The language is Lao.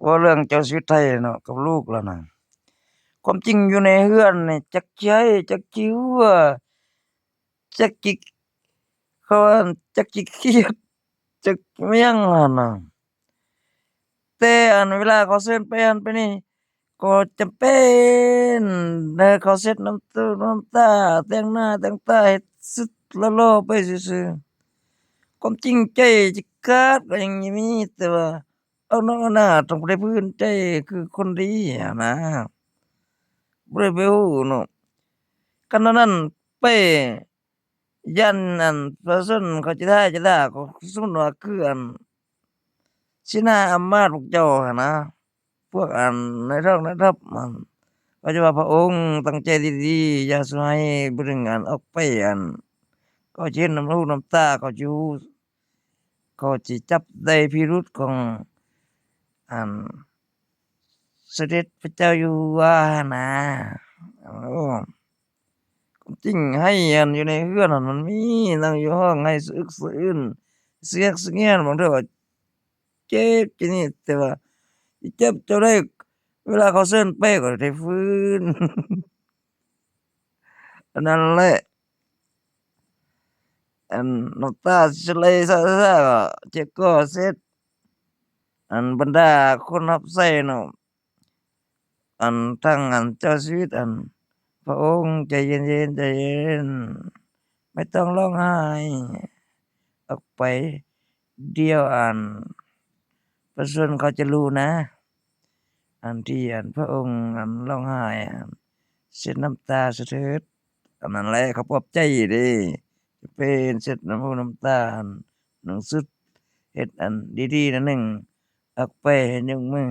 ວ່າເລື່ອງເຈົ້າຊີວິດໄທເນາະ ກັບລູກລາວນະ ຄວາມຈິງຢູ່ໃນເຮືອນນີ້ ຈັກຊິໄຫ້ ຈັກຊິຫົວ ຈັກຊິ ເຂົາວ່າ ຈັກຊິຄຽດ ຈັກແມ່ນຫຍັງຫັ້ນນະ. ແຕ່ອັນເວລາເຂົາເຊີນໄປຫັ້ນໄປນີ້ ກໍຈຳເປັນໃຫ້ເຂົາເຊັດນ້ຳຕາ ນ້ຳຕາ ແຕ່ງໜ້າແຕ່ງຕາ ເຮັດສຸດຫຼໍ່ໆໄປຊື່ໆ. ຄວາມຈິງໃຈຈະຂາດກໍຍັງມີ ແຕ່ວ່າ ເອົາໜ້າເອົາໜ້າ ຕ້ອງໄດ້ພື້ນໃຈຄືຄົນດີຫັ້ນນະ ບໍ່ໄດ້ໄປຮູ້ເນາະ. ຄັນອັນນັ້ນໄປ ຢ້ານອັນປະຊາຊົນເຂົາຈະດ່າ ຈະດ່າ ກໍສົມມຸດວ່າຄືອັນຊີ້ໜ້າອຳມາດພວກເຈົ້າຫັ້ນນະ ພວກອັນນາຍທອກນາຍທັບຫັ້ນ ເຂົາຈະວ່າ ພະອົງຕັ້ງໃຈດີໆ ຢ່າສູ່ໃຫ້ຜູ້ໜຶ່ງອັນອອກໄປ ອັນ ເຂົາຈະເຫັນນ້ຳຫູນ້ຳຕາ ເຂົາຈະຮູ້ ເຂົາຊິຈັບໄດ້ພິລຸດຂອງອັນ ສະເດັດພະເຈົ້າຢູ່ຫົວຫັ້ນນະ. ໂອ້ ຄວາມຈິງໄຫ້ອັນຢູ່ໃນເຮືອນຫັ້ນມັນມີ ນັ່ງຢູ່ຮ້ອງໄຫ້ສະອຶກສະອື້ນ ສະແງກສະແງນ ບາງເທື່ອກໍເຈັບ ເຈັບນີ້ ແຕ່ວ່າຊິເຈັບເທົ່າໃດ ເວລາເຂົາເຊີນໄປກໍໄດ້ຟື້ນ. ອັນນັ້ນແຫຼະ ອັນນ້ຳຕາຊິໄຫຼຊະໆ ກໍເຈັບຄໍເຊັດ ອັນບັນດາຄົນຮັບໃຊ້ເນາະ ອັນທັງອັນເຈົ້າຊີວິດ ອັນ ພະອົງໃຈເຢັນໆ ໃຈເຢັນ ໄມ່ຕ້ອງຮ້ອງໄຫ້ ອອກໄປ ດຽວອັນປະຊາຊົນເຂົາຈະຮູ້ນະ ອັນທີ່ອັນພະອົງອັນຮ້ອງໄຫ້ ອັນເຊັດນ້ຳຕາສະເທີດ ອັນນັ້ນແຫຼະ ເຂົາປອບໃຈເດ້ ຈະເປັນເຊັດນ້ຳຫູນ້ຳຕາ ອັນໜຶ່ງສຸດ ເຮັດອັນດີໆໜ້ອຍໜຶ່ງ ອອກໄປໃຫ້ຍົກມື